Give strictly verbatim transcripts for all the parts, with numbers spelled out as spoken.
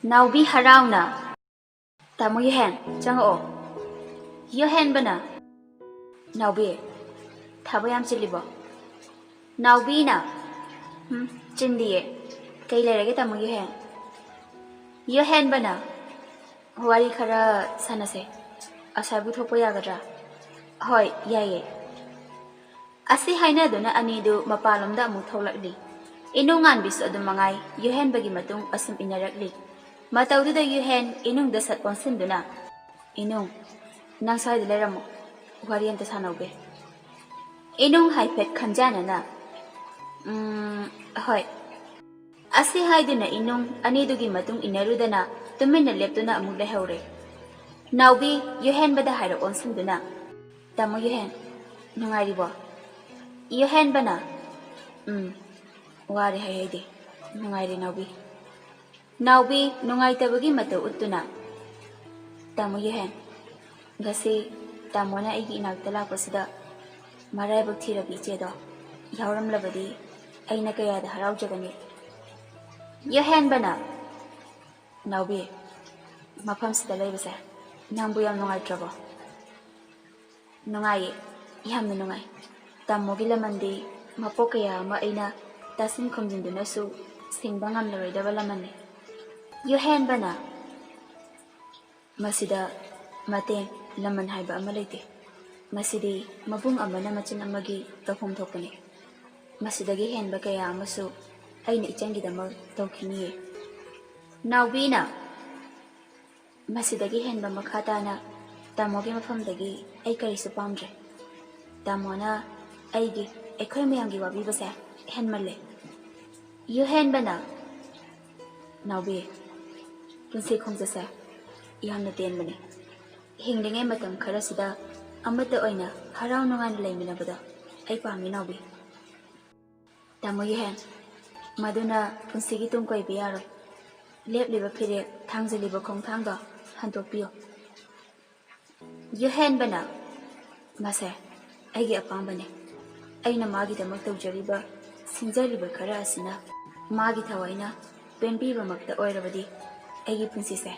ꯅꯥꯎꯕꯤ ꯍꯔꯥꯎꯅ, "ꯇꯥꯃꯣ ꯌꯨꯍꯦꯟ, ꯆꯪꯉꯛꯑꯣ꯫" ꯌꯨꯍꯦꯟꯕꯅ, "ꯅꯥꯎꯕꯤ, ꯊꯕꯛ ꯌꯥꯝ ꯆꯤꯜꯂꯤꯕꯣ?" ꯅꯥꯎꯕꯤꯅ, "ꯎꯝ, ꯆꯤꯟꯗꯤꯌꯦ꯫ ꯀꯩ ꯂꯩꯔꯒꯦ ꯇꯥꯃꯣ ꯌꯨꯍꯦꯟ?" ꯌꯨꯍꯦꯟꯕꯅ, "ꯋꯥꯔꯤ ꯈꯔ ꯁꯥꯟꯅꯁꯦ꯫ ꯑꯁ꯭ꯋꯥꯏꯕꯨ ꯊꯣꯛꯄ ꯌꯥꯒꯗ꯭ꯔꯥ?" "ꯍꯣꯏ, ꯌꯥꯏꯌꯦ꯫" ꯑꯁꯤ ꯍꯥꯏꯅꯗꯨꯅ ꯑꯅꯤꯗꯨ ꯃꯄꯥꯟꯂꯣꯝꯗ ꯑꯃꯨꯛ ꯊꯣꯛꯂꯛꯂꯤ꯫ ꯏꯅꯨꯡꯉꯥꯟꯕꯤꯁꯨ ꯑꯗꯨꯝ ꯃꯉꯥꯏ ꯌꯨꯍꯦꯟꯕꯒꯤ ꯃꯇꯨꯡ ꯑꯁꯨꯝ ꯏꯟꯅꯔꯛꯂꯤ꯫ ꯃꯇꯧꯗꯨꯗ ꯌꯨꯍꯦꯟ ꯏꯅꯨꯡꯗ ꯁꯠ ꯑꯣꯟꯁꯤꯟꯗꯨꯅ, "ꯏꯅꯨꯡ, ꯅꯪ ꯁ꯭ꯋꯥꯏꯗ ꯂꯩꯔꯝꯃꯣ, ꯋꯥꯔꯤ ꯑꯝꯇ ꯁꯥꯟꯅꯧꯒꯦ꯫" ꯏꯅꯨꯡ ꯍꯥꯏꯐꯦꯠ ꯈꯟꯖꯥꯟꯅꯅ, "ꯎꯝ, ꯍꯣꯏ꯫" ꯑꯁꯤ ꯍꯥꯏꯗꯨꯅ ꯏꯅꯨꯡ ꯑꯅꯤꯗꯨꯒꯤ ꯃꯇꯨꯡ ꯏꯟꯅꯔꯨꯗꯅ ꯇꯨꯃꯤꯟꯅ ꯂꯦꯞꯇꯨꯅ ꯑꯃꯨꯛ ꯂꯩꯍꯧꯔꯦ꯫ ꯅꯥꯎꯕꯤ ꯌꯨꯍꯦꯟꯕꯗ ꯍꯥꯏꯔꯞ ꯑꯣꯟꯁꯤꯟꯗꯨꯅ, "ꯇꯥꯃꯣ ꯌꯨꯍꯦꯟ, ꯅꯨꯡꯉꯥꯏꯔꯤꯕꯣ?" ꯌꯨꯍꯦꯟꯕꯅ, "ꯎꯝ, ꯋꯥꯔꯦ ꯍꯥꯏ ꯑꯩꯗꯤ꯫ ꯅꯨꯡꯉꯥꯏꯔꯦ ꯅꯥꯎꯕꯤ꯫" ꯅꯥꯎꯕꯤ ꯅꯨꯡꯉꯥꯏꯇꯕꯒꯤ ꯃꯇꯧ ꯎꯠꯇꯨꯅ, "ꯇꯥꯃꯣ ꯌꯨꯍꯦꯟ, ꯉꯁꯤ ꯇꯥꯃꯣꯅ ꯑꯩꯒꯤ ꯏꯅꯥꯛꯇ ꯂꯥꯛꯄꯁꯤꯗ ꯃꯔꯥꯏꯕꯛ ꯊꯤꯔꯕꯤ ꯏꯆꯦꯗꯣ ꯌꯥꯎꯔꯝꯂꯕꯗꯤ ꯑꯩꯅ ꯀꯌꯥꯗ ꯍꯔꯥꯎꯖꯒꯅꯤ꯫" ꯌꯨꯍꯦꯟꯕꯅ, "ꯅꯥꯎꯕꯤ, ꯃꯐꯝꯁꯤꯗ ꯂꯩꯕꯁꯦ ꯅꯪꯕꯨ ꯌꯥꯝ ꯅꯨꯡꯉꯥꯏꯇ꯭ꯔꯕꯣ?" "ꯅꯨꯡꯉꯥꯏꯌꯦ, ꯌꯥꯝꯅ ꯅꯨꯡꯉꯥꯏ꯫ ꯇꯥꯃꯣꯒꯤ ꯂꯃꯟꯗꯤ ꯃꯄꯣꯛ ꯀꯌꯥ ꯑꯃ ꯑꯩꯅ ꯇꯥꯁꯤꯟ ꯈꯨꯝꯖꯤꯟꯗꯨꯅꯁꯨ ꯁꯤꯡꯕ ꯉꯝꯂꯔꯣꯏꯗꯕ ꯂꯃꯟꯅꯤ꯫" ꯌꯨꯍꯦꯟꯕꯅ, "ꯃꯁꯤꯗ ꯃꯇꯦꯡ ꯂꯃꯟ ꯍꯥꯏꯕ ꯑꯃ ꯂꯩꯇꯦ꯫ ꯃꯁꯤꯗꯤ ꯃꯕꯨꯡ ꯑꯃꯅ ꯃꯆꯤꯟ ꯑꯃꯒꯤ ꯇꯧꯐꯝ ꯊꯣꯛꯄꯅꯤ꯫ ꯃꯁꯤꯗꯒꯤ ꯍꯦꯟꯕ ꯀꯌꯥ ꯑꯃꯁꯨ ꯑꯩꯅ ꯏꯆꯟꯒꯤꯗꯃꯛ ꯇꯧꯈꯤꯅꯤꯌꯦ꯫" ꯅꯥꯎꯕꯤꯅ, "ꯃꯁꯤꯗꯒꯤ ꯍꯦꯟꯕ ꯃꯈꯥ ꯇꯥꯅ ꯇꯥꯃꯣꯒꯤ ꯃꯐꯝꯗꯒꯤ ꯑꯩ ꯀꯔꯤꯁꯨ ꯄꯥꯝꯗ꯭ꯔꯦ꯫ ꯇꯥꯃꯣꯅ ꯑꯩꯒꯤ, ꯑꯩꯈꯣꯏ ꯃꯌꯥꯝꯒꯤ ꯋꯥꯕꯤꯕꯁꯦ ꯍꯦꯟꯃꯜꯂꯦ꯫" ꯌꯨꯍꯦꯟꯕꯅ, "ꯅꯥꯎꯕꯤ, ꯄꯨꯟꯁꯤ ꯈꯣꯡꯆꯠꯁꯦ ꯌꯥꯝꯅ ꯇꯦꯟꯕꯅꯤ꯫ ꯍꯤꯡꯂꯤꯉꯩ ꯃꯇꯝ ꯈꯔꯁꯤꯗ ꯑꯃꯠꯇ ꯑꯣꯏꯅ ꯍꯔꯥꯎ ꯅꯨꯡꯉꯥꯏꯅ ꯂꯩꯃꯤꯟꯅꯕꯗꯣ ꯑꯩ ꯄꯥꯝꯃꯤ ꯅꯥꯎꯕꯤ꯫" "ꯇꯥꯃꯣ ꯌꯨꯍꯦꯟ, ꯃꯗꯨꯅ ꯄꯨꯟꯁꯤꯒꯤ ꯇꯨꯡ ꯀꯣꯏꯕ ꯌꯥꯔꯣꯏ꯫ ꯂꯦꯞꯂꯤꯕ ꯐꯤꯔꯦꯞ, ꯊꯥꯡꯖꯤꯜꯂꯤꯕ ꯈꯣꯡꯊꯥꯡꯗꯣ ꯍꯟꯗꯣꯛꯄꯤꯌꯨ꯫" ꯌꯨꯍꯦꯟꯕꯅ, "ꯃꯁꯦ ꯑꯩꯒꯤ ꯑꯄꯥꯝꯕꯅꯤ꯫ ꯑꯩꯅ ꯃꯥꯒꯤꯗꯃꯛ ꯇꯧꯖꯔꯤꯕ, ꯁꯤꯟꯖꯔꯤꯕ ꯈꯔ ꯑꯁꯤꯅ ꯃꯥꯒꯤ ꯊꯋꯥꯏꯅ ꯄꯦꯟꯕꯤꯕꯃꯛꯇ ꯑꯣꯏꯔꯕꯗꯤ ꯑꯩꯒꯤ ꯄꯨꯟꯁꯤꯁꯦ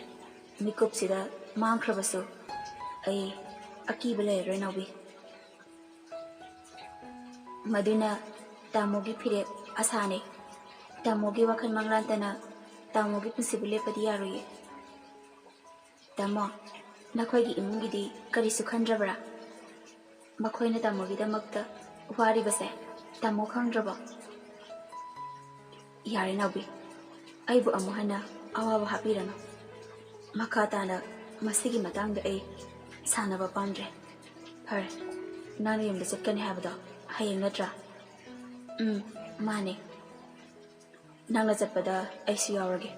ꯃꯤꯀꯨꯞꯁꯤꯗ ꯃꯥꯡꯈ꯭ꯔꯕꯁꯨ ꯑꯩ ꯑꯀꯤꯕ ꯂꯩꯔꯔꯣꯏ, ꯅꯥꯎꯕꯤ꯫ ꯃꯗꯨꯅ ꯇꯥꯃꯣꯒꯤ ꯐꯤꯔꯦꯞ ꯑꯁꯥꯅꯦ꯫ ꯇꯥꯃꯣꯒꯤ ꯋꯥꯈꯜ ꯃꯪꯂꯥꯟꯇꯅ ꯇꯥꯃꯣꯒꯤ ꯄꯨꯟꯁꯤꯕꯨ ꯂꯦꯞꯄꯗꯤ ꯌꯥꯔꯣꯏꯌꯦ꯫ ꯇꯥꯃꯣ, ꯅꯈꯣꯏꯒꯤ ꯏꯃꯨꯡꯒꯤꯗꯤ ꯀꯔꯤꯁꯨ ꯈꯟꯗ꯭ꯔꯕ꯭ꯔꯥ? ꯃꯈꯣꯏꯅ ꯇꯥꯃꯣꯒꯤꯗꯃꯛꯇ ꯋꯥꯔꯤꯕꯁꯦ ꯇꯥꯃꯣ ꯈꯪꯗ꯭ꯔꯕꯣ? ꯌꯥꯔꯦ ꯅꯥꯎꯕꯤ, ꯑꯩꯕꯨ ꯑꯃꯨꯛ ꯍꯟꯅ ꯑꯋꯥꯕ ꯍꯥꯞꯄꯤꯔꯅꯨ꯫ ꯃꯈꯥ ꯇꯥꯅ ꯃꯁꯤꯒꯤ ꯃꯇꯥꯡꯗ ꯑꯩ ꯁꯥꯟꯅꯕ ꯄꯥꯝꯗ꯭ꯔꯦ꯫ ꯐꯔꯦ, ꯅꯪꯅ ꯌꯨꯝꯗ ꯆꯠꯀꯅꯤ ꯍꯥꯏꯕꯗꯣ ꯍꯌꯦꯡ ꯅꯠꯇ꯭ꯔꯥ? ꯎꯝ, ꯃꯥꯅꯦ꯫ ꯅꯪꯅ ꯆꯠꯄꯗ ꯑꯩꯁꯨ ꯌꯥꯎꯔꯒꯦ꯫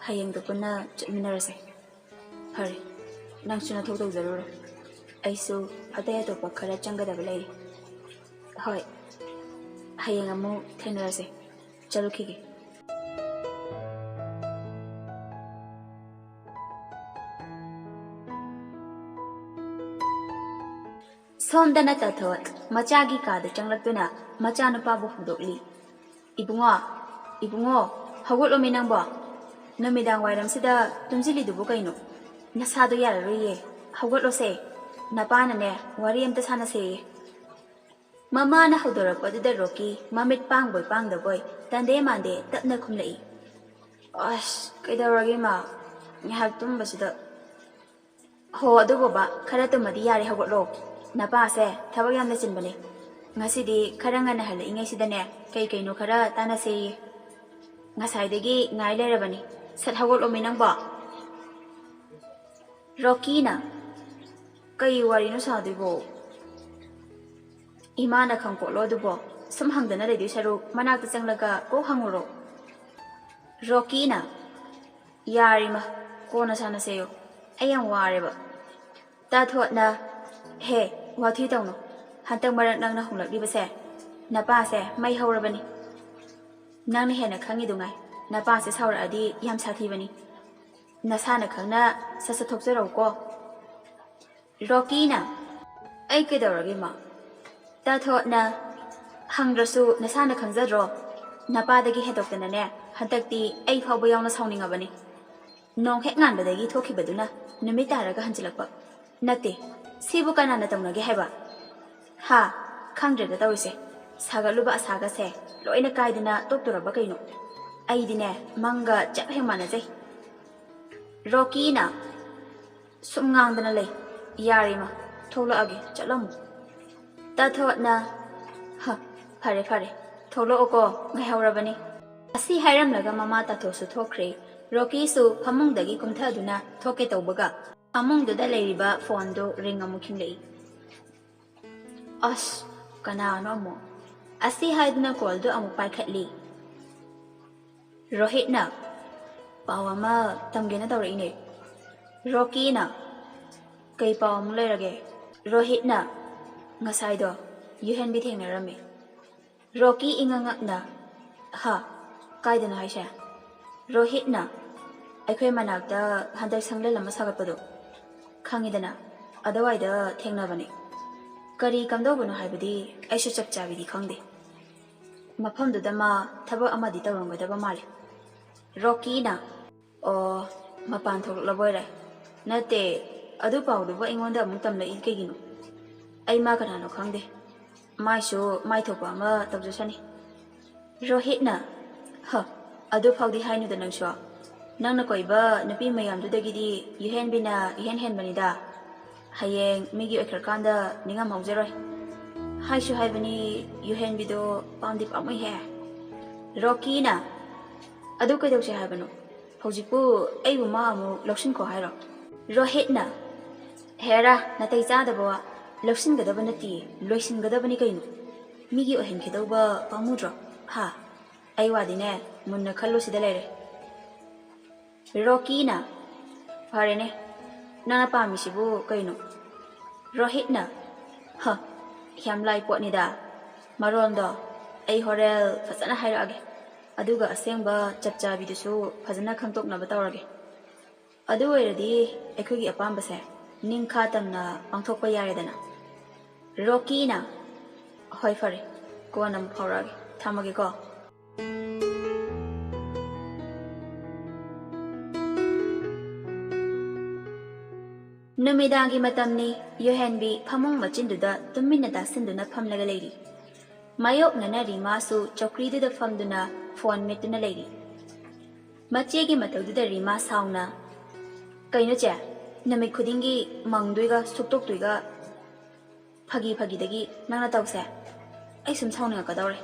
ꯍꯌꯦꯡꯗꯣ ꯄꯨꯟꯅ ꯆꯠꯃꯤꯟꯅꯔꯁꯦ꯫ ꯐꯔꯦ, ꯅꯪꯁꯨ ꯅꯊꯧ ꯇꯧꯖꯔꯨꯔꯣ꯫ ꯑꯩꯁꯨ ꯑꯇꯩ ꯑꯇꯣꯞꯄ ꯈꯔ ꯆꯪꯒꯗꯕ ꯂꯩꯔꯤ꯫ ꯍꯣꯏ, ꯍꯌꯦꯡ ꯑꯃꯨꯛ ꯊꯦꯡꯅꯔꯁꯦ꯫ ꯆꯠꯂꯨꯈꯤꯒꯦ꯫ ꯁꯣꯝꯗꯅ ꯇꯥꯊꯣꯠ ꯃꯆꯥꯒꯤ ꯀꯥꯗ ꯆꯪꯂꯛꯇꯨꯅ ꯃꯆꯥꯅꯨꯄꯥꯕꯨ ꯍꯧꯗꯣꯛꯂꯤ꯫ "ꯏꯕꯨꯡꯉꯣ, ꯏꯕꯨꯡꯉꯣ, ꯍꯧꯒꯠꯂꯣꯃꯤ ꯅꯪꯕꯣ꯫ ꯅꯨꯃꯤꯗꯥꯡ ꯋꯥꯏꯔꯝꯁꯤꯗ ꯇꯨꯝꯁꯤꯜꯂꯤꯗꯨꯕꯨ ꯀꯩꯅꯣ? ꯅꯁꯥꯗꯣ ꯌꯥꯔꯔꯣꯏꯌꯦ꯫ ꯍꯧꯒꯠꯂꯣꯁꯦ꯫ ꯅꯄꯥꯅꯅꯦ ꯋꯥꯔꯤ ꯑꯝꯇ ꯁꯥꯟꯅꯁꯦꯌꯦ꯫" ꯃꯃꯥꯅ ꯍꯧꯗꯣꯔꯛꯄꯗꯨꯗ ꯔꯣꯀꯤ ꯃꯃꯤꯠ ꯄꯥꯡꯕꯣꯏ ꯄꯥꯡꯗꯕꯣꯏ ꯇꯟꯗꯦ ꯃꯥꯟꯗꯦ ꯇꯞꯅ ꯈꯨꯝꯂꯛꯏ꯫ "ꯑꯁ, ꯀꯩꯗꯧꯔꯒꯦ ꯏꯃꯥ? ꯉꯥꯏꯍꯥꯛ ꯇꯨꯝꯕꯁꯤꯗ꯫" "ꯍꯣ, ꯑꯗꯨ ꯕꯣꯕꯥ, ꯈꯔ ꯇꯨꯝꯃꯗꯤ ꯌꯥꯔꯦ, ꯍꯧꯒꯠꯂꯣ꯫ ꯅꯄꯥꯁꯦ ꯊꯕꯛ ꯌꯥꯝꯅ ꯆꯤꯟꯕꯅꯦ꯫ ꯉꯁꯤꯗꯤ ꯈꯔ ꯉꯟꯅ ꯍꯜꯂꯛꯏꯉꯩꯁꯤꯗꯅꯦ ꯀꯩ ꯀꯩꯅꯣ ꯈꯔ ꯇꯥꯟꯅꯁꯦꯌꯦ꯫ ꯉꯁꯥꯏꯗꯒꯤ ꯉꯥꯏ ꯂꯩꯔꯕꯅꯤ꯫ ꯁꯠ ꯍꯧꯒꯠꯂꯣꯃꯤ ꯅꯪꯕꯣ꯫" ꯔꯣꯀꯤꯅ, "ꯀꯩ ꯋꯥꯔꯤꯅꯣ ꯁꯥꯗꯣꯏꯕꯣ? ꯏꯃꯥꯅ ꯈꯪꯄꯣꯠꯂꯣ ꯑꯗꯨꯕꯣ꯫ ꯁꯨꯝ ꯍꯪꯗꯅ ꯂꯩꯗꯣꯏ ꯁꯔꯨꯛ ꯃꯅꯥꯛꯇ ꯆꯪꯂꯒ ꯀꯣꯛ ꯍꯪꯉꯨꯔꯣ꯫" ꯔꯣꯀꯤꯅ, "ꯌꯥꯔꯦ ꯏꯃꯥ, ꯀꯣꯟꯅ ꯁꯥꯟꯅꯁꯦꯌꯣ꯫ ꯑꯩ ꯌꯥꯝ ꯋꯥꯔꯦꯕ꯫" ꯇꯥꯊꯣꯠꯅ, "ꯍꯦ, ꯋꯥꯊꯤ ꯇꯧꯅꯨ꯫ ꯍꯟꯇꯛ ꯃꯔꯛ ꯅꯪꯅ ꯍꯣꯡꯂꯛꯂꯤꯕꯁꯦ ꯅꯄꯥꯁꯦ ꯃꯩ ꯍꯧꯔꯕꯅꯤ꯫ ꯅꯪꯅ ꯍꯦꯟꯅ ꯈꯪꯉꯤꯗꯨꯉꯥꯏ, ꯅꯄꯥꯁꯦ ꯁꯥꯎꯔꯛꯑꯗꯤ ꯌꯥꯝ ꯁꯥꯊꯤꯕꯅꯤ꯫ ꯅꯁꯥꯅ ꯈꯪꯅ ꯁꯠ ꯁꯠ ꯊꯣꯛꯆꯔꯛꯎꯀꯣ꯫" ꯔꯣꯀꯤꯅ, "ꯑꯩ ꯀꯩꯗꯧꯔꯒꯦ ꯏꯃꯥ?" ꯇꯥꯊꯣꯠꯅ, "ꯍꯪꯗ꯭ꯔꯁꯨ ꯅꯁꯥꯅ ꯈꯪꯖꯗ꯭ꯔꯣ? ꯅꯄꯥꯗꯒꯤ ꯍꯦꯟꯗꯣꯛꯇꯅꯅꯦ ꯍꯟꯗꯛꯇꯤ ꯑꯩ ꯐꯥꯎꯕ ꯌꯥꯎꯅ ꯁꯥꯎꯅꯤꯡꯉꯕꯅꯤ꯫ ꯅꯣꯡ ꯍꯦꯛ ꯉꯥꯟꯕꯗꯒꯤ ꯊꯣꯛꯈꯤꯕꯗꯨꯅ ꯅꯨꯃꯤꯠ ꯇꯥꯔꯒ ꯍꯟꯖꯤꯜꯂꯛꯄ꯫ ꯅꯠꯇꯦ, ꯁꯤꯕꯨ ꯀꯅꯥꯅ ꯇꯧꯅꯒꯦ ꯍꯥꯏꯕ? ꯍꯥ? ꯈꯪꯗ꯭ꯔꯦꯗ ꯇꯧꯔꯤꯁꯦ꯫ ꯁꯥꯒꯠꯂꯨꯕ ꯑꯁꯥꯒꯁꯦ ꯂꯣꯏꯅ ꯀꯥꯏꯗꯅ ꯇꯣꯛꯇꯣꯔꯕ ꯀꯩꯅꯣ? ꯑꯩꯗꯤꯅꯦ, ꯃꯪꯒ ꯆꯞ ꯍꯦꯛ ꯃꯥꯟꯅꯖꯩ꯫ ꯔꯣꯀꯤꯅ ꯁꯨꯝ ꯉꯥꯡꯗꯅ ꯂꯩ꯫ ꯌꯥꯔꯦ ꯏꯃꯥ, ꯊꯣꯛꯂꯛꯑꯒꯦ, ꯆꯠꯂꯝꯃꯨ꯫ ꯇꯥꯊꯣꯠꯅ, ꯍ, ꯐꯔꯦ ꯐꯔꯦ, ꯊꯣꯛꯂꯛꯑꯣꯀꯣ, ꯉꯥꯏꯍꯧꯔꯕꯅꯤ꯫ ꯑꯁꯤ ꯍꯥꯏꯔꯝꯂꯒ ꯃꯃꯥ ꯇꯥꯊꯣꯠꯁꯨ ꯊꯣꯛꯈ꯭ꯔꯦ꯫ ꯔꯣꯀꯤꯁꯨ ꯐꯃꯨꯡꯗꯒꯤ ꯀꯨꯝꯊꯗꯨꯅ ꯊꯣꯛꯀꯦ ꯇꯧꯕꯒ ꯐꯃꯨꯡꯗꯨꯗ ꯂꯩꯔꯤꯕ ꯐꯣꯟꯗꯨ ꯔꯤꯡ ꯑꯃꯨꯛ ꯈꯤꯡꯂꯛꯏ꯫ ꯑꯁ, ꯀꯅꯥꯅꯣ ꯑꯃꯨꯛ? ꯑꯁꯤ ꯍꯥꯏꯗꯨꯅ ꯀꯣꯜꯗꯨ ꯑꯃꯨꯛ ꯄꯥꯏꯈꯠꯂꯤ꯫ ꯔꯣꯍꯤꯠꯅ, "ꯄꯥꯎ ꯑꯃ ꯇꯝꯒꯦꯅ ꯇꯧꯔꯛꯏꯅꯦ꯫" ꯔꯣꯀꯤꯅ, "ꯀꯩ ꯄꯥꯎ ꯑꯃꯨꯛ ꯂꯩꯔꯒꯦ?" ꯔꯣꯍꯤꯠꯅ, "ꯉꯁꯥꯏꯗꯣ ꯌꯨꯍꯦꯟꯕꯤ ꯊꯦꯡꯅꯔꯝꯃꯤ꯫" ꯔꯣꯀꯤ ꯏꯉꯛ ꯉꯛꯅ, "ꯍꯥ? ꯀꯥꯏꯗꯅꯣ ꯍꯥꯏꯁꯦ?" ꯔꯣꯍꯤꯠꯅ, "ꯑꯩꯈꯣꯏ ꯃꯅꯥꯛꯇ ꯍꯟꯗꯛ ꯁꯪꯂꯦꯟ ꯑꯃ ꯁꯥꯒꯠꯄꯗꯣ ꯈꯪꯉꯤꯗꯅ, ꯑꯗꯨꯋꯥꯏꯗ ꯊꯦꯡꯅꯕꯅꯦ꯫ ꯀꯔꯤ ꯀꯝꯗꯧꯕꯅꯣ ꯍꯥꯏꯕꯗꯤ ꯑꯩꯁꯨ ꯆꯞ ꯆꯥꯕꯤꯗꯤ ꯈꯪꯗꯦ꯫ ꯃꯐꯝꯗꯨꯗ ꯃꯥ ꯊꯕꯛ ꯑꯃꯗꯤ ꯇꯧꯔꯝꯒꯗꯕ ꯃꯥꯜꯂꯦ꯫" ꯔꯣꯀꯤꯅ, "ꯑꯣ, ꯃꯄꯥꯟ ꯊꯣꯛꯂꯛꯂꯕꯣꯏꯔꯦ꯫ ꯅꯠꯇꯦ, ꯑꯗꯨ ꯄꯥꯎꯗꯨꯕꯨ ꯑꯩꯉꯣꯟꯗ ꯑꯃꯨꯛ ꯇꯝꯂꯛꯏ ꯀꯩꯒꯤꯅꯣ? ꯑꯩ ꯃꯥ ꯀꯅꯥꯅꯣ ꯈꯪꯗꯦ꯫ ꯃꯥꯏꯁꯨ ꯃꯥꯏ ꯊꯣꯛꯄ ꯑꯃ ꯇꯧꯖꯁꯅꯤ꯫" ꯔꯣꯍꯤꯠꯅ, "ꯍ, ꯑꯗꯨ ꯐꯥꯎꯗꯤ ꯍꯥꯏꯅꯨꯗ ꯅꯪꯁꯨ꯫ ꯅꯪꯅ ꯀꯣꯏꯕ ꯅꯨꯄꯤ ꯃꯌꯥꯝꯗꯨꯗꯒꯤꯗꯤ ꯌꯨꯍꯦꯟꯕꯤꯅ ꯏꯍꯦꯟ ꯍꯦꯟꯕꯅꯤꯗ꯫ ꯍꯌꯦꯡ ꯃꯤꯒꯤ ꯑꯣꯏꯈ꯭ꯔꯀꯥꯟꯗ ꯅꯤꯡꯉꯝꯍꯧꯖꯔꯣꯏ꯫ ꯍꯥꯏꯁꯨ ꯍꯥꯏꯕꯅꯤ, ꯌꯨꯍꯦꯟꯕꯤꯗꯣ ꯄꯥꯝꯗꯤ ꯄꯥꯝꯃꯨꯏꯍꯦ꯫" ꯔꯣꯀꯤꯅ, "ꯑꯗꯨ ꯀꯩꯗꯧꯁꯦ ꯍꯥꯏꯕꯅꯣ? ꯍꯧꯖꯤꯛꯄꯨ ꯑꯩꯕꯨ ꯃꯥ ꯑꯃꯨꯛ ꯂꯧꯁꯤꯟꯈꯣ ꯍꯥꯏꯔꯣ?" ꯔꯣꯍꯤꯠꯅ, "ꯍꯦꯔꯥ, ꯅꯥꯇꯩ ꯆꯥꯗꯕ ꯋꯥ꯫ ꯂꯧꯁꯤꯟꯒꯗꯕ ꯅꯠꯇꯤꯌꯦ, ꯂꯣꯏꯁꯤꯟꯒꯗꯕꯅꯤ ꯀꯩꯅꯣ꯫ ꯃꯤꯒꯤ ꯑꯣꯏꯍꯟꯈꯤꯗꯧꯕ ꯄꯥꯝꯃꯨꯗ꯭ꯔꯣ? ꯍꯥ? ꯑꯩ ꯋꯥꯗꯤꯅꯦ, ꯃꯨꯟꯅ ꯈꯜꯂꯨ ꯁꯤꯗ ꯂꯩꯔꯦ꯫" ꯔꯣꯀꯤꯅ, "ꯐꯔꯦꯅꯦ, ꯅꯪꯅ ꯄꯥꯝꯃꯤꯁꯤꯕꯨ ꯀꯩꯅꯣ?" ꯔꯣꯍꯤꯠꯅ, "ꯍ, ꯌꯥꯝ ꯂꯥꯏ ꯄꯣꯠꯅꯤꯗ꯫ ꯃꯔꯣꯟꯗꯣ ꯑꯩ ꯍꯣꯔꯦꯜ ꯐꯖꯅ ꯍꯥꯏꯔꯛꯑꯒꯦ꯫ ꯑꯗꯨꯒ ꯑꯁꯦꯡꯕ ꯆꯞ ꯆꯥꯕꯤꯗꯨꯁꯨ ꯐꯖꯅ ꯈꯪꯗꯣꯛꯅꯕ ꯇꯧꯔꯒꯦ꯫ ꯑꯗꯨ ꯑꯣꯏꯔꯗꯤ ꯑꯩꯈꯣꯏꯒꯤ ꯑꯄꯥꯝꯕꯁꯦ ꯅꯤꯡꯈꯥ ꯇꯝꯅ ꯄꯥꯡꯊꯣꯛꯄ ꯌꯥꯔꯦꯗꯅ꯫" ꯔꯣꯀꯤꯅ, "ꯍꯣꯏ, ꯐꯔꯦ, ꯀꯣꯟꯅ ꯑꯃꯨꯛ ꯐꯥꯎꯔꯛꯑꯒꯦ, ꯊꯝꯃꯒꯦꯀꯣ꯫" ꯅꯨꯃꯤꯗꯥꯡꯒꯤ ꯃꯇꯝꯅꯤ꯫ ꯌꯨꯍꯦꯟꯕꯤ ꯐꯃꯨꯡ ꯃꯆꯤꯟꯗꯨꯗ ꯇꯨꯃꯤꯟꯅ ꯇꯥꯁꯤꯟꯗꯨꯅ ꯐꯝꯂꯒ ꯂꯩꯔꯤ꯫ ꯃꯥꯌꯣꯛꯅꯅ ꯔꯤꯃꯥꯁꯨ ꯆꯧꯀ꯭ꯔꯤꯗꯨꯗ ꯐꯝꯗꯨꯅ ꯐꯣꯟ ꯃꯦꯠꯇꯨꯅ ꯂꯩꯔꯤ꯫ ꯃꯆꯦꯒꯤ ꯃꯇꯧꯗꯨꯗ ꯔꯤꯃꯥ ꯁꯥꯎꯅ, "ꯀꯩꯅꯣ ꯆꯦ, ꯅꯨꯃꯤꯠ ꯈꯨꯗꯤꯡꯒꯤ ꯃꯪꯗꯣꯏꯒ ꯁꯨꯛꯇꯣꯛꯇꯣꯏꯒ ꯐꯥꯒꯤ ꯐꯥꯒꯤꯗꯒꯤ ꯅꯪꯅ ꯇꯧꯁꯦ꯫ ꯑꯩ ꯁꯨꯝ ꯁꯥꯎꯅꯤꯡꯉꯛꯀꯗꯧꯔꯦ꯫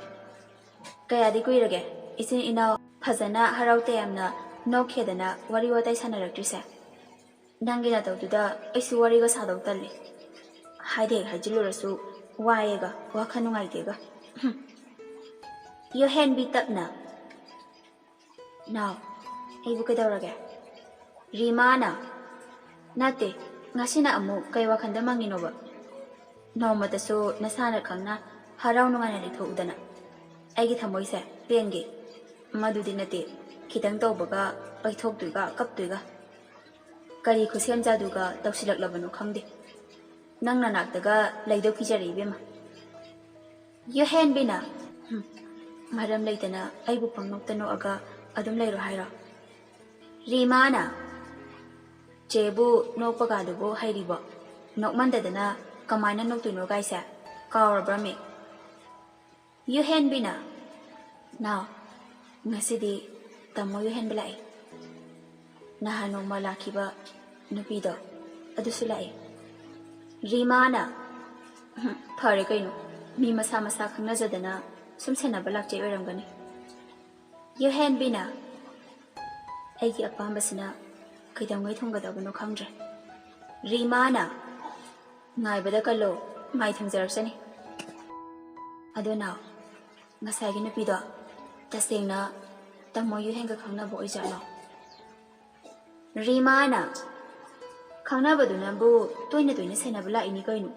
ꯀꯌꯥꯗꯤ ꯀꯨꯏꯔꯒꯦ ꯏꯆꯤꯟ ꯏꯅꯥꯎ ꯐꯖꯅ ꯍꯔꯥꯎ ꯇꯌꯥꯝꯅ ꯅꯣꯛꯈꯦꯗꯅ ꯋꯥꯔꯤ ꯋꯥꯇꯥꯏ ꯁꯥꯟꯅꯔꯛꯇ꯭ꯔꯤꯁꯦ? ꯅꯪꯒꯤ ꯅꯇꯧꯗꯨꯗ ꯑꯩꯁꯨ ꯋꯥꯔꯤꯒ ꯁꯥꯗꯧ ꯇꯜꯂꯤ꯫ ꯍꯥꯏꯗꯤ ꯍꯦꯛ ꯍꯥꯏꯖꯤꯜꯂꯨꯔꯁꯨ ꯋꯥꯏꯌꯦꯒ ꯋꯥꯈꯜ ꯅꯨꯡꯉꯥꯏꯇꯦꯒ꯫" ꯌꯨꯍꯦꯟꯕꯤ ꯇꯞꯅ, "ꯅꯥꯎ, ꯑꯩꯕꯨ ꯀꯩꯗꯧꯔꯒꯦ?" ꯔꯤꯃꯥꯅ, "ꯅꯠꯇꯦ, ꯉꯁꯤꯅ ꯑꯃꯨꯛ ꯀꯩ ꯋꯥꯈꯜꯗ ꯃꯪꯉꯤꯅꯣꯕ? ꯅꯣꯡꯃꯇꯁꯨ ꯅꯁꯥꯅ ꯈꯪꯅ ꯍꯔꯥꯎ ꯅꯨꯡꯉꯥꯏꯅ ꯂꯩꯊꯣꯛꯎꯗꯅ꯫ ꯑꯩꯒꯤ ꯊꯃꯣꯏꯁꯦ ꯄꯦꯟꯒꯦ꯫ ꯃꯗꯨꯗꯤ ꯅꯠꯇꯦ, ꯈꯤꯇꯪ ꯇꯧꯕꯒ ꯄꯩꯊꯣꯛꯇꯣꯏꯒ ꯀꯞꯇꯣꯏꯒ꯫ ꯀꯔꯤ ꯈꯨꯠꯁꯦꯝ ꯖꯥꯗꯨꯒ ꯇꯧꯁꯤꯜꯂꯛꯂꯕꯅꯣ ꯈꯪꯗꯦ꯫ ꯅꯪ ꯅꯅꯥꯛꯇꯒ ꯂꯩꯗꯧ ꯀꯤꯖꯔꯦ ꯏꯕꯦꯝꯃ꯫" ꯌꯨꯍꯦꯟꯕꯤꯅ, "ꯍꯨꯝ, ꯃꯔꯝ ꯂꯩꯇꯅ ꯑꯩꯕꯨ ꯄꯪꯅꯣꯛꯇ ꯅꯣꯛꯑꯒ ꯑꯗꯨꯝ ꯂꯩꯔꯣ ꯍꯥꯏꯔꯣ?" ꯔꯤꯃꯥꯅ, "ꯆꯦꯕꯨ ꯅꯣꯛꯄꯒꯗꯨꯕꯨ ꯍꯩꯔꯤꯕꯣ? ꯅꯣꯛꯃꯟꯗꯗꯅ ꯀꯃꯥꯏꯅ ꯅꯣꯛꯇꯣꯏꯅꯣ ꯒꯥꯏꯁꯦ? ꯀꯥꯎꯔꯕ꯭ꯔꯃꯤ?" ꯌꯨꯍꯦꯟꯕꯤꯅ, "ꯅꯥꯎ, ꯉꯁꯤꯗꯤ ꯇꯥꯃꯣ ꯌꯨꯍꯦꯟꯕ ꯂꯥꯛꯑꯦ꯫ ꯅꯍꯥꯟ ꯅꯣꯡꯃ ꯂꯥꯛꯈꯤꯕ ꯅꯨꯄꯤꯗꯣ, ꯑꯗꯨꯁꯨ ꯂꯥꯛꯑꯦ꯫" ꯔꯤꯃꯥꯅ, "ꯎꯝ, ꯐꯔꯦ ꯀꯩꯅꯣ, ꯃꯤ ꯃꯁꯥ ꯃꯁꯥ ꯈꯪꯅꯖꯗꯅ ꯁꯨꯝ ꯁꯦꯟꯅꯕ ꯂꯥꯛꯆꯩ ꯑꯣꯏꯔꯝꯒꯅꯤ꯫" ꯌꯨꯍꯦꯟꯕꯤꯅ, "ꯑꯩꯒꯤ ꯑꯄꯥꯝꯕꯁꯤꯅ ꯀꯩꯗꯧꯉꯩ ꯊꯨꯡꯒꯗꯕꯅꯣ ꯈꯪꯗ꯭ꯔꯦ꯫" ꯔꯤꯃꯥꯅ, "ꯉꯥꯏꯕꯗ ꯀꯜꯂꯣ, ꯃꯥꯏ ꯊꯨꯡꯖꯔꯛꯆꯅꯤ꯫ ꯑꯗꯣ ꯅꯥꯎ, ꯉꯁꯥꯏꯒꯤ ꯅꯨꯄꯤꯗꯣ ꯇꯁꯦꯡꯅ ꯇꯥꯃꯣ ꯌꯨꯍꯦꯟꯒ ꯈꯪꯅꯕ ꯑꯣꯏꯖꯥꯠꯂꯣ?" ꯔꯤꯃꯥꯅ, "ꯈꯪꯅꯕꯗꯨꯅꯕꯨ ꯇꯣꯏꯅ ꯇꯣꯏꯅ ꯁꯦꯟꯅꯕ ꯂꯥꯛꯏꯅꯤ ꯀꯩꯅꯣ꯫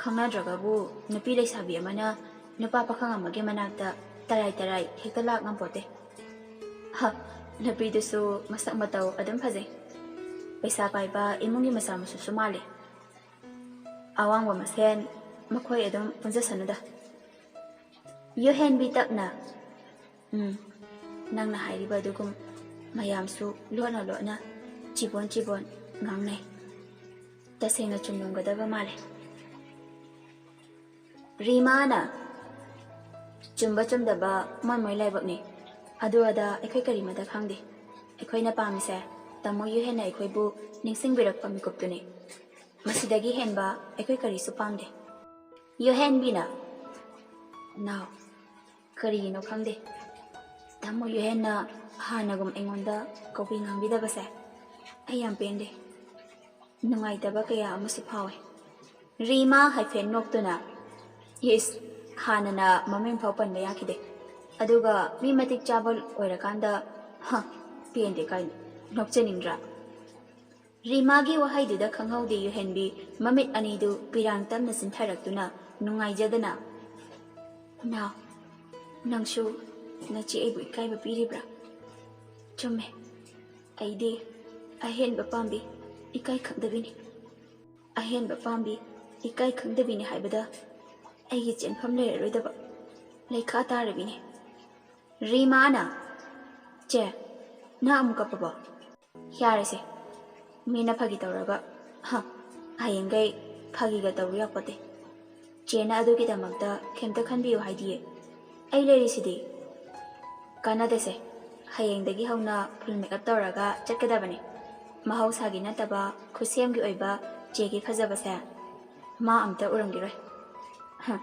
ꯈꯪꯅꯗ꯭ꯔꯒꯕꯨ ꯅꯨꯄꯤ ꯂꯩꯁꯥꯕꯤ ꯑꯃꯅ ꯅꯨꯄꯥ ꯄꯥꯈꯪ ꯑꯃꯒꯤ ꯃꯅꯥꯛꯇ ꯇꯔꯥꯏ ꯇꯔꯥꯏ ꯍꯦꯛꯇ ꯂꯥꯛ ꯉꯝꯄꯣꯠꯇꯦ꯫ ꯍ, ꯅꯨꯄꯤꯗꯨꯁꯨ ꯃꯁꯛ ꯃꯇꯧ ꯑꯗꯨꯝ ꯐꯖꯩ꯫ ꯄꯩꯁꯥ ꯄꯥꯏꯕ ꯏꯃꯨꯡꯒꯤ ꯃꯆꯥ ꯃꯁꯨꯁꯨ ꯃꯥꯜꯂꯦ꯫ ꯑꯋꯥꯡꯕ ꯃꯁꯦꯟ ꯃꯈꯣꯏ ꯑꯗꯨꯝ ꯄꯨꯟꯖꯁꯅꯨꯗ꯫" ꯌꯨꯍꯦꯟꯕꯤ ꯇꯞꯅ, "ꯎꯝ, ꯅꯪꯅ ꯍꯥꯏꯔꯤꯕ ꯑꯗꯨꯒꯨꯝ ꯃꯌꯥꯝꯁꯨ ꯂꯣꯟꯅ ꯂꯣꯟꯅ ꯆꯤꯕꯣꯟ ꯆꯤꯕꯣꯟ ꯉꯥꯡꯅꯩ꯫" ꯇꯁꯦꯡꯅ ꯆꯨꯝꯂꯝꯒꯗꯕ ꯃꯥꯜꯂꯦ꯫ ꯔꯤꯃꯥꯅ, "ꯆꯨꯝꯕ ꯆꯨꯝꯗꯕ ꯃꯣꯏ ꯃꯣꯏ ꯂꯥꯏꯕꯛꯅꯤ꯫ ꯑꯗꯨ ꯑꯗꯥ ꯑꯩꯈꯣꯏ ꯀꯔꯤꯃꯇ ꯈꯪꯗꯦ꯫ ꯑꯩꯈꯣꯏꯅ ꯄꯥꯝꯃꯤꯁꯦ ꯇꯥꯃꯣ ꯌꯨꯍꯦꯟꯅ ꯑꯩꯈꯣꯏꯕꯨ ꯅꯤꯡꯁꯤꯡꯕꯤꯔꯛꯄ ꯃꯤꯀꯨꯞꯇꯨꯅꯤ꯫ ꯃꯁꯤꯗꯒꯤ ꯍꯦꯟꯕ ꯑꯩꯈꯣꯏ ꯀꯔꯤꯁꯨ ꯄꯥꯝꯗꯦ꯫" ꯌꯨꯍꯦꯟꯕꯤꯅ, "ꯅꯥꯎ, ꯀꯔꯤꯒꯤꯅꯣ ꯈꯪꯗꯦ, ꯇꯥꯃꯣ ꯌꯨꯍꯦꯟꯅ ꯍꯥꯟꯅꯒꯨꯝ ꯑꯩꯉꯣꯟꯗ ꯀꯧꯕꯤ ꯉꯥꯡꯕꯤꯗꯕꯁꯦ ꯑꯩ ꯌꯥꯝ ꯄꯦꯟꯗꯦ꯫ ꯅꯨꯡꯉꯥꯏꯇꯕ ꯀꯌꯥ ꯑꯃꯁꯨ ꯐꯥꯎꯋꯦ꯫" ꯔꯤꯃꯥ ꯍꯥꯏꯐꯦꯠ ꯅꯣꯛꯇꯨꯅ, "ꯏꯁ, ꯍꯥꯟꯅꯅ ꯃꯃꯤꯡ ꯐꯥꯎ ꯄꯟꯕ ꯌꯥꯈꯤꯗꯦ, ꯑꯗꯨꯒ ꯃꯤ ꯃꯇꯤꯛ ꯆꯥꯕ ꯑꯣꯏꯔꯀꯥꯟꯗ, ꯍ, ꯄꯦꯟꯗꯦ ꯀꯥꯏꯅ, ꯅꯣꯛꯆꯅꯤꯡꯗ꯭ꯔꯥ?" ꯔꯤꯃꯥꯒꯤ ꯋꯥꯍꯩꯗꯨꯗ ꯈꯪꯍꯧꯗꯦ ꯌꯨꯍꯦꯟꯕꯤ ꯃꯃꯤꯠ ꯑꯅꯤꯗꯨ ꯄꯤꯔꯥꯡ ꯇꯝꯅ ꯆꯤꯟꯊꯔꯛꯇꯨꯅ ꯅꯨꯡꯉꯥꯏꯖꯗꯅ, "ꯅꯥꯎ, ꯅꯪꯁꯨ ꯅꯆꯦ ꯑꯩꯕꯨ ꯏꯀꯥꯏꯕ ꯄꯤꯔꯤꯕ꯭ꯔꯥ? ꯆꯨꯝꯃꯦ, ꯑꯩꯗꯤ ꯑꯍꯦꯟꯕ ꯄꯥꯝꯕꯤ, ꯏꯀꯥꯏ ꯈꯪꯗꯕꯤꯅꯤ꯫ ꯑꯍꯦꯟꯕ ꯄꯥꯝꯕꯤ, ꯏꯀꯥꯏ ꯈꯪꯗꯕꯤꯅꯤ ꯍꯥꯏꯕꯗ ꯑꯩꯒꯤ ꯆꯦꯟꯐꯝ ꯂꯩꯔꯔꯣꯏꯗꯕ ꯂꯩꯈꯥ ꯇꯥꯔꯕꯤꯅꯤ꯫" ꯔꯤꯃꯥꯅ, "ꯆꯦ, ꯅꯪ ꯑꯃꯨꯛ ꯀꯞꯄꯕꯣ? ꯌꯥꯔꯦꯁꯦ, ꯃꯤꯅ ꯐꯥꯒꯤ ꯇꯧꯔꯒ, ꯍ, ꯍꯌꯦꯡꯈꯩ ꯐꯥꯒꯤꯒ ꯇꯧꯕ ꯌꯥꯄꯣꯠꯇꯦ꯫ ꯆꯦꯅ ꯑꯗꯨꯒꯤꯗꯃꯛꯇ ꯀꯩꯝꯇ ꯈꯟꯕꯤꯌꯨ ꯍꯥꯏꯗꯤꯌꯦ꯫ ꯑꯩ ꯂꯩꯔꯤꯁꯤꯗꯤ꯫" "ꯀꯥꯟꯅꯗꯦꯁꯦ, ꯍꯌꯦꯡꯗꯒꯤ ꯍꯧꯅ ꯐꯨꯜ ꯃꯦꯀꯞ ꯇꯧꯔꯒ ꯆꯠꯀꯗꯕꯅꯤ꯫ ꯃꯍꯧꯁꯥꯒꯤ ꯅꯠꯇꯕ ꯈꯨꯠꯁꯦꯝꯒꯤ ꯑꯣꯏꯕ ꯆꯦꯒꯤ ꯐꯖꯕꯁꯦ ꯃꯥ ꯑꯝꯇ ꯎꯔꯝꯈꯤꯔꯣꯏ꯫ ꯍ,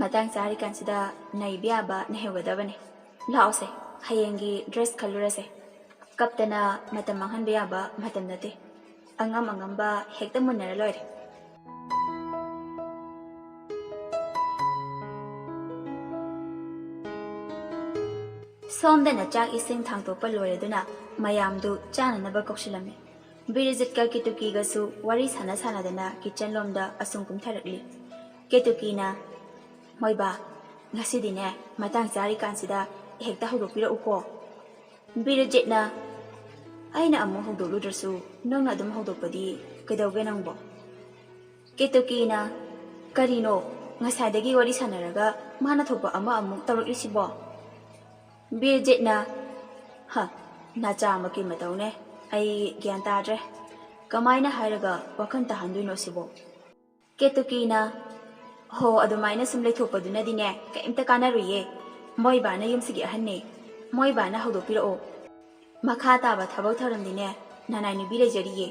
ꯃꯇꯥꯡ ꯆꯥꯔꯤꯀꯥꯟꯁꯤꯗ ꯅꯩꯕ ꯌꯥꯕ ꯅꯩꯍꯧꯒꯗꯕꯅꯤ꯫ ꯂꯥꯛꯑꯣꯁꯦ, ꯍꯌꯦꯡꯒꯤ ꯗ꯭ꯔꯦꯁ ꯈꯜꯂꯨꯔꯁꯦ꯫ ꯀꯞꯇꯅ ꯃꯇꯝ ꯃꯥꯡꯍꯟꯕ ꯌꯥꯕ ꯃꯇꯝ ꯅꯠꯇꯦ꯫ ꯑꯉꯝ ꯑꯉꯝꯕ ꯍꯦꯛꯇ ꯃꯨꯟꯅꯔ ꯂꯣꯏꯔꯦ꯫" ꯁꯣꯝꯗꯅ ꯆꯥꯛ ꯏꯁꯤꯡ ꯊꯥꯡꯇꯣꯛꯄ ꯂꯣꯏꯔꯗꯨꯅ ꯃꯌꯥꯝꯗꯨ ꯆꯥꯅꯅꯕ ꯀꯧꯁꯤꯜꯂꯝꯃꯤ꯫ ꯕꯤꯔꯖꯤꯠꯀ ꯀꯦꯇꯨꯀꯤꯒꯁꯨ ꯋꯥꯔꯤ ꯁꯥꯟꯅ ꯁꯥꯟꯅꯗꯅ ꯀꯤꯠꯆꯟ ꯂꯣꯝꯗ ꯑꯁꯨꯝ ꯀꯨꯝꯊꯔꯛꯂꯤ꯫ ꯀꯦꯇꯨꯀꯤꯅ, "ꯃꯣꯏꯕꯥ, ꯉꯁꯤꯗꯤꯅꯦ ꯃꯇꯥꯡ ꯆꯥꯔꯤꯀꯥꯟꯁꯤꯗ ꯍꯦꯛꯇ ꯍꯧꯗꯣꯛꯄꯤꯔꯛꯎꯀꯣ꯫" ꯕꯤꯔꯖꯤꯠꯅ, "ꯑꯩꯅ ꯑꯃꯨꯛ ꯍꯧꯗꯣꯛꯂꯨꯗ꯭ꯔꯁꯨ ꯅꯪꯅ ꯑꯗꯨꯝ ꯍꯧꯗꯣꯛꯄꯗꯤ ꯀꯩꯗꯧꯒꯦ ꯅꯪꯕꯣ?" ꯀꯦꯇꯨꯀꯤꯅ, "ꯀꯔꯤꯅꯣ? ꯉꯁꯥꯏꯗꯒꯤ ꯋꯥꯔꯤ ꯁꯥꯟꯅꯔꯒ ꯃꯥꯅ ꯊꯣꯛꯄ ꯑꯃ ꯑꯃꯨꯛ ꯇꯧꯔꯛꯂꯤꯁꯤꯕꯣ?" ꯕꯤꯔꯖꯤꯠꯅ, "ꯍ, ꯅꯆꯥꯃꯛꯀꯤ ꯃꯇꯧꯅꯦ꯫ ꯑꯩ ꯒ꯭ꯌꯥꯟ ꯇꯥꯗ꯭ꯔꯦ꯫ ꯀꯃꯥꯏꯅ ꯍꯥꯏꯔꯒ ꯋꯥꯈꯜ ꯇꯥꯍꯟꯗꯣꯏꯅꯣ ꯁꯤꯕꯣ? ꯀꯦꯇꯨꯀꯤꯅ, "ꯍꯣ, ꯑꯗꯨꯃꯥꯏꯅ ꯁꯨꯝ ꯂꯩꯊꯣꯛꯄꯗꯨꯅꯗꯤꯅꯦ ꯀꯩꯝꯇ ꯀꯥꯟꯅꯔꯨꯏꯌꯦ꯫ ꯃꯣꯏ ꯕꯥꯅ ꯌꯨꯝꯁꯤꯒꯤ ꯑꯍꯟꯅꯦ꯫ ꯃꯣꯏ ꯕꯥꯅ ꯍꯧꯗꯣꯛꯄꯤꯔꯛꯑꯣ꯫ ꯃꯈꯥ ꯇꯥꯕ ꯊꯕꯛ ꯊꯧꯔꯝꯗꯤꯅꯦ ꯅꯅꯥꯏ ꯅꯨꯄꯤ ꯂꯩꯖꯔꯤꯌꯦ꯫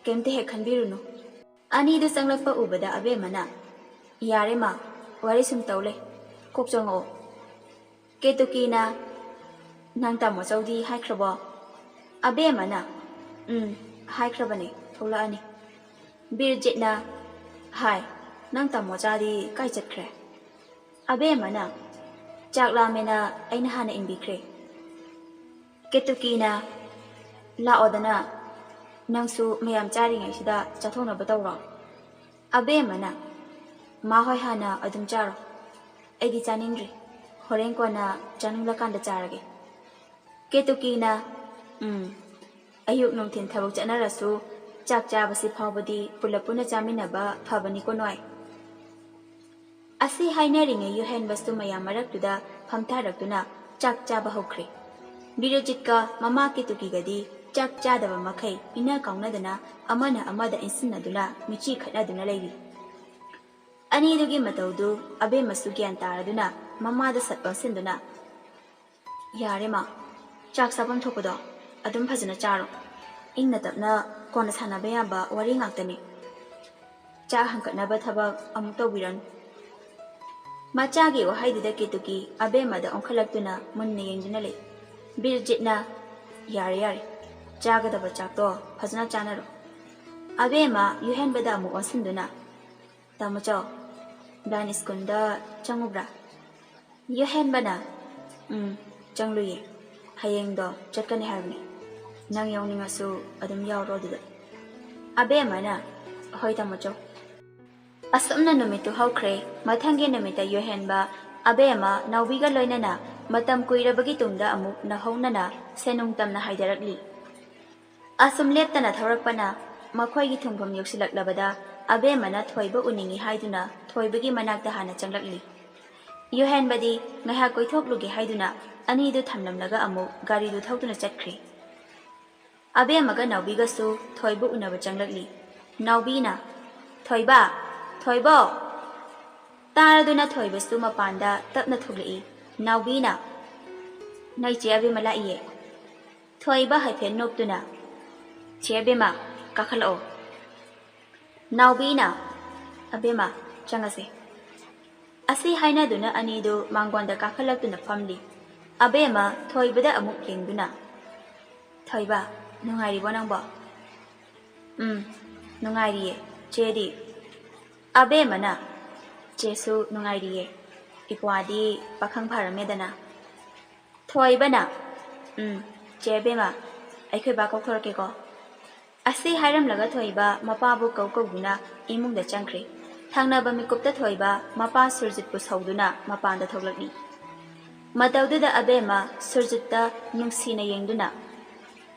ꯀꯩꯝꯇ ꯍꯦꯛ ꯈꯟꯕꯤꯔꯨꯅꯨ"꯫ ꯑꯅꯤꯗꯨ ꯆꯪꯂꯛꯄ ꯎꯕꯗ ꯑꯕꯦꯝꯃꯅ, "ꯌꯥꯔꯦ ꯃꯥ, ꯋꯥꯔꯤ ꯁꯨꯝ ꯇꯧ ꯂꯩ꯫ ꯀꯣꯛ ꯆꯪꯉꯛꯑꯣ"꯫ ꯀꯦꯇꯨꯀꯤꯅ, "ꯅꯪ ꯇꯥꯃꯣ ꯆꯧꯗꯤ ꯍꯥꯏꯈ꯭ꯔꯕꯣ?" ꯑꯕꯦꯝꯃꯅ, "ꯎꯝ, ꯍꯥꯏꯈ꯭ꯔꯕꯅꯦ, ꯊꯣꯛꯂꯛꯑꯅꯤ"꯫ ꯕꯤꯔꯖꯤꯠꯅ, "ꯍꯥꯏ, ꯅꯪ ꯇꯥꯃꯣ ꯆꯥꯗꯤ ꯀꯥꯏ ꯆꯠꯈ꯭ꯔꯦ?" ꯑꯕꯦꯝꯃꯅ, "ꯆꯥꯛ ꯂꯥꯝꯃꯦꯅ ꯑꯩꯅ ꯍꯥꯟꯅ ꯏꯟꯕꯤꯈ꯭ꯔꯦ"꯫ ꯀꯦꯇꯨꯀꯤꯅ, "ꯂꯥꯛꯑꯣꯗꯅ, ꯅꯪꯁꯨ ꯃꯌꯥꯝ ꯆꯥꯔꯤꯉꯩꯁꯤꯗ ꯆꯥꯊꯣꯛꯅꯕ ꯇꯧꯔꯣ"꯫ ꯑꯕꯦꯝꯃꯅ, "ꯃꯥ ꯍꯣꯏ ꯍꯥꯟꯅ ꯑꯗꯨꯝ ꯆꯥꯔꯣ꯫ ꯑꯩꯗꯤ ꯆꯥꯅꯤꯡꯗ꯭ꯔꯤ꯫ ꯍꯣꯔꯦꯟ ꯀꯣꯟꯅ ꯆꯥꯅꯤꯡꯂꯀꯥꯟꯗ ꯆꯥꯔꯒꯦ"꯫ ꯀꯦꯇꯨꯀꯤꯅ, "ꯎꯝ, ꯑꯌꯨꯛ ꯅꯨꯡꯊꯤꯟ ꯊꯕꯛ ꯆꯠꯅꯔꯁꯨ ꯆꯥꯛ ꯆꯥꯕꯁꯤ ꯐꯥꯎꯕꯗꯤ ꯄꯨꯂꯞ ꯄꯨꯟꯅ ꯆꯥꯃꯤꯟꯅꯕ ꯐꯕꯅꯤꯀꯣ ꯅꯣꯏ"꯫ ꯑꯁꯤ ꯍꯥꯏꯅꯔꯤꯉꯩ ꯌꯨꯍꯦꯟꯕꯁꯨ ꯃꯌꯥꯝ ꯃꯔꯛꯇꯨꯗ ꯐꯝꯊꯔꯛꯇꯨꯅ ꯆꯥꯛ ꯆꯥꯕ ꯍꯧꯈ꯭ꯔꯦ꯫ ꯕꯤꯔꯖꯤꯠꯀ ꯃꯃꯥ ꯀꯦꯇꯨꯀꯤꯒꯗꯤ ꯆꯥꯛ ꯆꯥꯗꯕ ꯃꯈꯩ ꯏꯟꯅ ꯀꯥꯎꯅꯗꯅ ꯑꯃꯅ ꯑꯃꯗ ꯏꯟꯁꯤꯟꯅꯗꯨꯅ ꯃꯤꯆꯤ ꯈꯠꯅꯗꯨꯅ ꯂꯩꯔꯤ꯫ ꯑꯅꯤꯗꯨꯒꯤ ꯃꯇꯧꯗꯨ ꯑꯕꯦꯝꯃꯁꯨ ꯒ꯭ꯌꯥꯟ ꯇꯥꯔꯗꯨꯅ ꯃꯃꯥꯗ ꯁꯠ ꯑꯣꯟꯁꯤꯟꯗꯨꯅ, "ꯌꯥꯔꯦ ꯃꯥ, ꯆꯥꯛ ꯆꯥꯐꯝ ꯊꯣꯛꯄꯗꯣ ꯑꯗꯨꯝ ꯐꯖꯅ ꯆꯥꯔꯣ꯫ ꯏꯪꯅ ꯇꯞꯅ ꯀꯣꯟꯅ ꯁꯥꯟꯅꯕ ꯌꯥꯕ ꯋꯥꯔꯤ ꯉꯥꯛꯇꯅꯤ꯫ ꯆꯥꯛ ꯍꯪꯀꯠꯅꯕ ꯊꯕꯛ ꯑꯃꯨꯛ ꯇꯧꯕꯤꯔꯅꯨ"꯫ ꯃꯆꯥꯒꯤ ꯋꯥꯍꯩꯗꯨꯗ ꯀꯦꯇꯨꯀꯤ ꯑꯕꯦꯝꯃꯗ ꯑꯣꯟꯈꯠꯂꯛꯇꯨꯅ ꯃꯨꯟꯅ ꯌꯦꯡꯗꯨꯅ ꯂꯩ꯫ ꯕꯤꯔꯖꯤꯠꯅ, "ꯌꯥꯔꯦ, ꯌꯥꯔꯦ, ꯆꯥꯒꯗꯕ ꯆꯥꯛꯇꯣ ꯐꯖꯅ ꯆꯥꯅꯔꯣ"꯫ ꯑꯕꯦꯝꯃ ꯌꯨꯍꯦꯟꯕꯗ ꯑꯃꯨꯛ ꯑꯣꯟꯁꯤꯟꯗꯨꯅ, "ꯇꯥꯃꯣꯆꯧ, ꯕ꯭ꯂꯥꯏꯟ ꯁ꯭ꯀꯨꯜꯗ ꯆꯪꯉꯨꯕ꯭ꯔꯥ?" ꯌꯨꯍꯦꯟꯕꯅ, "ꯎꯝ, ꯆꯪꯂꯨꯏꯌꯦ꯫ ꯍꯌꯦꯡꯗꯣ ꯆꯠꯀꯅꯤ ꯍꯥꯏꯕꯅꯦ꯫ ꯅꯪ ꯌꯥꯎꯅꯤꯡꯉꯁꯨ ꯑꯗꯨꯝ ꯌꯥꯎꯔꯣ ꯑꯗꯨꯗ"꯫ ꯑꯕꯦꯝꯃꯅ, "ꯍꯣꯏ ꯇꯥꯃꯣꯆꯧ"꯫ ꯑꯁꯨꯝꯅ ꯅꯨꯃꯤꯠꯇꯨ ꯍꯧꯈ꯭ꯔꯦ꯫ ꯃꯊꯪꯒꯤ ꯅꯨꯃꯤꯠꯇ ꯌꯨꯍꯦꯟꯕ, ꯑꯕꯦꯝꯃ, ꯅꯥꯎꯕꯤꯒ ꯂꯣꯏꯅꯅ ꯃꯇꯝ ꯀꯨꯏꯔꯕꯒꯤ ꯇꯨꯡꯗ ꯑꯃꯨꯛ ꯅꯧꯍꯧꯅꯅ ꯁꯦꯟꯅꯨꯡ ꯇꯝꯅ ꯍꯥꯏꯗꯔꯛꯂꯤ꯫ ꯑꯁꯨꯝ ꯂꯦꯞꯇꯅ ꯊꯧꯔꯛꯄꯅ ꯃꯈꯣꯏꯒꯤ ꯊꯨꯡꯐꯝ ꯌꯧꯁꯤꯜꯂꯛꯂꯕꯗ ꯑꯕꯦꯝꯃꯅ ꯊꯣꯏꯕ ꯎꯅꯤꯡꯏ ꯍꯥꯏꯗꯨꯅ ꯊꯣꯏꯕꯒꯤ ꯃꯅꯥꯛꯇ ꯍꯥꯟꯅ ꯆꯪꯂꯛꯂꯤ꯫ ꯌꯨꯍꯦꯟꯕꯗꯤ ꯉꯥꯏꯍꯥꯛ ꯀꯣꯏꯊꯣꯛꯂꯨꯒꯦ ꯍꯥꯏꯗꯨꯅ ꯑꯅꯤꯗꯨ ꯊꯝꯂꯝꯂꯒ ꯑꯃꯨꯛ ꯒꯥꯔꯤꯗꯨ ꯊꯧꯗꯨꯅ ꯆꯠꯈ꯭ꯔꯦ꯫ ꯑꯕꯦꯝꯃꯒ ꯅꯥꯎꯕꯤꯒꯁꯨ ꯊꯣꯏꯕ ꯎꯅꯕ ꯆꯪꯂꯛꯂꯤ꯫ ꯅꯥꯎꯕꯤꯅ, "ꯊꯣꯏꯕ! ꯊꯣꯏꯕꯣ!" ꯇꯥꯔꯗꯨꯅ ꯊꯣꯏꯕꯁꯨ ꯃꯄꯥꯟꯗ ꯇꯞꯅ ꯊꯣꯛꯂꯛꯏ꯫ ꯅꯥꯎꯕꯤꯅ, "ꯅꯣꯏ ꯆꯦ ꯑꯕꯦꯝꯃ ꯂꯥꯛꯏꯌꯦ꯫" ꯊꯣꯏꯕ ꯍꯥꯏꯐꯦꯠ ꯅꯣꯛꯇꯨꯅ, "ꯆꯦ ꯑꯕꯦꯝꯃ, ꯀꯥꯈꯠꯂꯛꯑꯣ꯫" ꯅꯥꯎꯕꯤꯅ, "ꯑꯕꯦꯝꯃ, ꯆꯪꯉꯁꯦ꯫" ꯑꯁꯤ ꯍꯥꯏꯅꯗꯨꯅ ꯑꯅꯤꯗꯨ ꯃꯥꯡꯒꯣꯟꯗ ꯀꯥꯈꯠꯂꯛꯇꯨꯅ ꯐꯝꯂꯤ꯫ ꯑꯕꯦꯝꯃ ꯊꯣꯏꯕꯗ ꯑꯃꯨꯛ ꯌꯦꯡꯗꯨꯅ, "ꯊꯣꯏꯕ, ꯅꯨꯡꯉꯥꯏꯔꯤꯕꯣ ꯅꯪꯕꯣ?" "ꯎꯝ, ꯅꯨꯡꯉꯥꯏꯔꯤꯌꯦ꯫ ꯆꯦꯗꯤ?" ꯑꯕꯦꯝꯃꯅ, "ꯆꯦꯁꯨ ꯅꯨꯡꯉꯥꯏꯔꯤꯌꯦ꯫ ꯏꯄ꯭ꯋꯥꯗꯤ ꯄꯥꯈꯪ ꯐꯥꯔꯝꯃꯦꯗꯅ꯫" ꯊꯣꯏꯕꯅ, "ꯎꯝ, ꯆꯦ ꯑꯕꯦꯝꯃ, ꯑꯩꯈꯣꯏ ꯕꯥ ꯀꯧꯊꯣꯔꯛꯀꯦꯀꯣ꯫" ꯑꯁꯤ ꯍꯥꯏꯔꯝꯂꯒ ꯊꯣꯏꯕ ꯃꯄꯥꯕꯨ ꯀꯧ ꯀꯧꯗꯨꯅ ꯏꯃꯨꯡꯗ ꯆꯪꯈ꯭ꯔꯦ꯫ ꯊꯪꯅꯕ ꯃꯤꯀꯨꯞꯇ ꯊꯣꯏꯕ ꯃꯄꯥ ꯁꯨꯔꯖꯤꯠꯄꯨ ꯁꯧꯗꯨꯅ ꯃꯄꯥꯟꯗ ꯊꯣꯛꯂꯛꯂꯤ꯫ ꯃꯇꯧꯗꯨꯗ ꯑꯕꯦꯝꯃ ꯁꯨꯔꯖꯤꯠꯇ ꯅꯨꯡꯁꯤꯅ ꯌꯦꯡꯗꯨꯅ,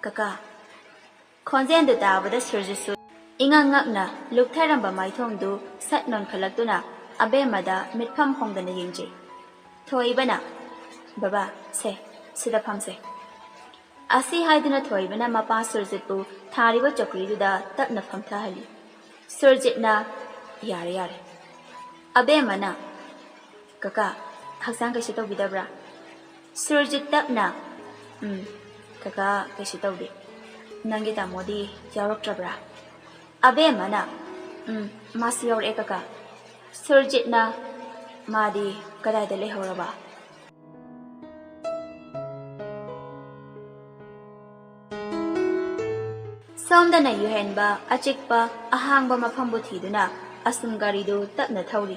"ꯀꯀꯥ꯫" ꯈꯣꯟꯖꯦꯜꯗꯨ ꯇꯥꯕꯗ ꯁꯨꯔꯖꯤꯠꯁꯨ ꯏꯉꯛ ꯉꯛꯅ ꯂꯨꯞꯊꯔꯝꯕ ꯃꯥꯏꯊꯣꯡꯗꯨ ꯁꯠ ꯅꯣꯟꯈꯠꯂꯛꯇꯨꯅ ꯑꯕꯦꯝꯃꯗ ꯃꯤꯠꯐꯝ ꯍꯣꯡꯗꯅ ꯌꯦꯡꯖꯩ꯫ ꯊꯣꯏꯕꯅ, "ꯕꯕꯥ, ꯁꯦ, ꯁꯤꯗ ꯐꯝꯁꯦ꯫" ꯑꯁꯤ ꯍꯥꯏꯗꯨꯅ ꯊꯣꯏꯕꯅ ꯃꯄꯥ ꯁꯨꯔꯖꯤꯠꯄꯨ ꯊꯥꯔꯤꯕ ꯆꯧꯀ꯭ꯔꯤꯗꯨꯗ ꯇꯞꯅ ꯐꯝꯊꯍꯜꯂꯤ꯫ ꯁꯨꯔꯖꯤꯠꯅ, "ꯌꯥꯔꯦ, ꯌꯥꯔꯦ꯫" ꯑꯕꯦꯝꯃꯅ, "ꯀꯀꯥ, ꯍꯛꯆꯥꯡ ꯀꯩꯁꯨ ꯇꯧꯕꯤꯗꯕ꯭ꯔꯥ?" ꯁꯨꯔꯖꯤꯠ ꯇꯞꯅ, "ꯎꯝ, ꯀꯀꯥ, ꯀꯩꯁꯨ ꯇꯧꯗꯦ꯫ ꯅꯪꯒꯤ ꯇꯥꯃꯣꯗꯤ ꯌꯥꯎꯔꯛꯇ꯭ꯔꯕ꯭ꯔꯥ?" ꯑꯕꯦꯝꯃꯅ, "ꯎꯝ, ꯃꯥꯁꯨ ꯌꯥꯎꯔꯛꯑꯦ, ꯀꯀꯥ꯫" ꯁꯨꯔꯖꯤꯠꯅ, "ꯃꯥꯗꯤ ꯀꯗꯥꯏꯗ ꯂꯩꯍꯧꯔꯕ?" ꯁꯣꯝꯗꯅ ꯌꯨꯍꯦꯟꯕ ꯑꯆꯤꯛꯄ ꯑꯍꯥꯡꯕ ꯃꯐꯝꯕꯨ ꯊꯤꯗꯨꯅ ꯑꯁꯨꯝ ꯒꯥꯔꯤꯗꯨ ꯇꯞꯅ ꯊꯧꯔꯤ꯫